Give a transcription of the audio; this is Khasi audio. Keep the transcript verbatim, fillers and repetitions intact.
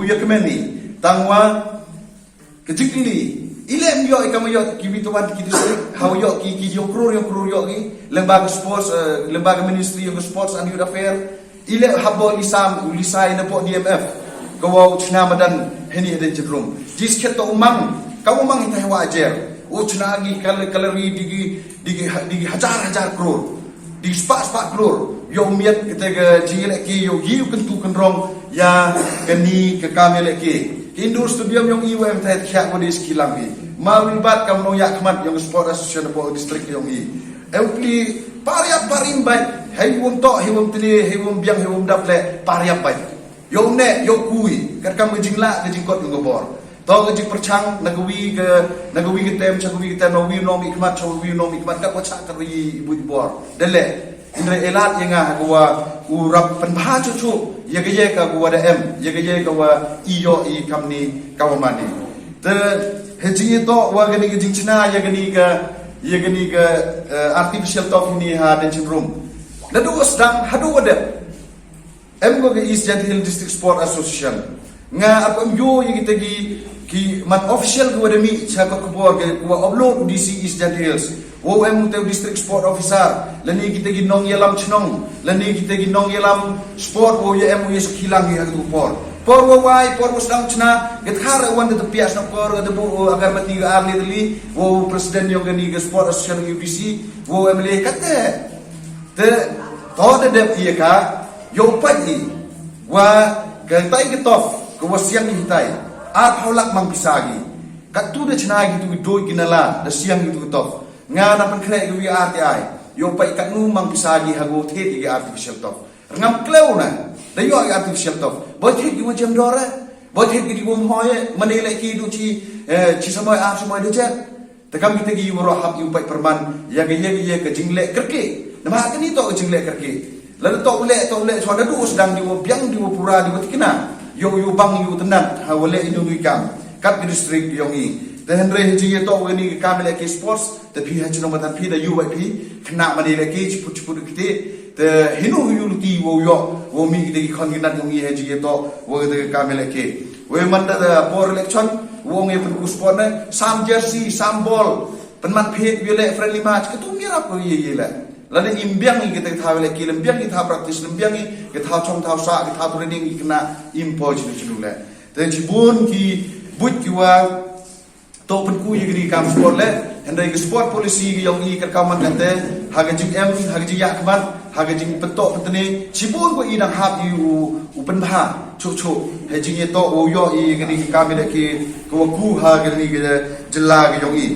Ïa kmen ni tang wa ka jingkylli i lem ïoh i kam ïoh ki bituan ki district ha ïoh ki ki ïoh krur ïoh krur ïoh ki leng ba ka sports, eh, leng ba ka ministry ïoh ka sports and youth affair. I lem habo lisam u lisai na po D M F ka wa u chna madan heni haden jidrum. Jis khet to umang ka umang i tai wa ajer u chna gi kal kalari digi digi digi hajar hajar krur. Di spah spah klur ïoh miet kita ka jingïalehkai ïoh ïoh kyntu kynrong ïa kani ka kam ïalehkai. Ka indoor stadium ïong i wa em thai thiah ko di ski lang i ma wi bat kam nong ïa khmat ïong sport association po district ïong i. Em pli pariap parim bai hei wom to hei wom tli hei wom biang hei wom dap le pariap bai. Ïoh ne ïoh kui kat kam ka jingla ka jingkot ïong ka bor. To ka jingpyrchang na ka wi ka na ka wi ka tem cha ka wi ka tem na wi nong mi khmat cha wi nong mi khmat ka ko cha ka wi i buit bor. Dele indra elat ïa nga ha ka wa u rap pynbha chu chu ïa ka ye ka wa da em ïa ka ye ka wa i ïoh i kam ni ka wa mani. Te he jing to wa ka ni ka jingchna ïa ka ni ka ïa ka ni ka, eh, artificial turf ni ha den chin room. Na du wa sdang ha du wa dep. Em ko ka East Jaintia Hills District Sport Association. Nga ap em yo ïa kita ki ki man official ki wa da mi cha ka khubor ki wa upload D C East Jaintia Hills. Wo em te district sport officer lani kita ki nong ïalam chnong lani kita ki nong ïalam sport wo ïa em ïa sakhilang ïa tu por. Por wo wai por wo sdang chna ki thar wan te pias na por te bu agar mati ga arli deli wo president ïong kani ga sport association U B C wo em le kate. Te to da dep ïa ka ïoh pat i wa ka tai ka tof ka wa siang i tai ar phaw lak mang pisa gi. Ka tu da chna gi tu doi gi nala da siang gi tu tof. Nga na pan khreh gi wi ar ti ai ïoh pat ka nu mang pisa gi ha go the gi artificial tof. Rngam kleu na da ïoh gi artificial tof. Boy the gi wa jem dore. Boy the gi di wom hoye mane le ki du chi, eh, chi samoi ar samoi de jet. Te kam kita ki waroh hap yu pai perman ïa ka ïa ka ïa ka jingleh kerke. Nama kani to ka jingleh kerke. Lada to leh to leh chwa da du sdang di wa biang di wa pura di wa tikna. Yo yu bang yu tenat ha wa leh inu nui kam. Kat ki district yong i. Te hynrei ha jingïa to wa ni ka kam leh ki sports te phi ha chnong matan phi da yu wa phi kena mane leh ki chiput chiput kiti. Te hinu yu luti wa yo wa mi kita ki khon ki nat yong i ha jingïa to wa kita ka kam leh ki. Wei man da por election wong ïa pynku sport ne sam jersey sam ball pynman phet ïa le friendly match ka tu ïa rap ko ïa ïa le. Lada im biang ïa kita thaw le ki lem biang ïa thaw practice lem biang ïa thaw chong thaw sa ïa thaw training ïa kena im po jinu jinu le. Te jibun ki buit ki wa to pynku ïa kini kam sport le. Hynrei ki sport policy ki yong i ka kaman kate ha ka jing em ha ka jing yak man ha ka jing petok petene jibun ko i dang hap ïa u u pynbha. Chuk chuk ha jing ïa to u yo i kini ki kam ïa ki ko wa ku ha kini ki jela ki yong i.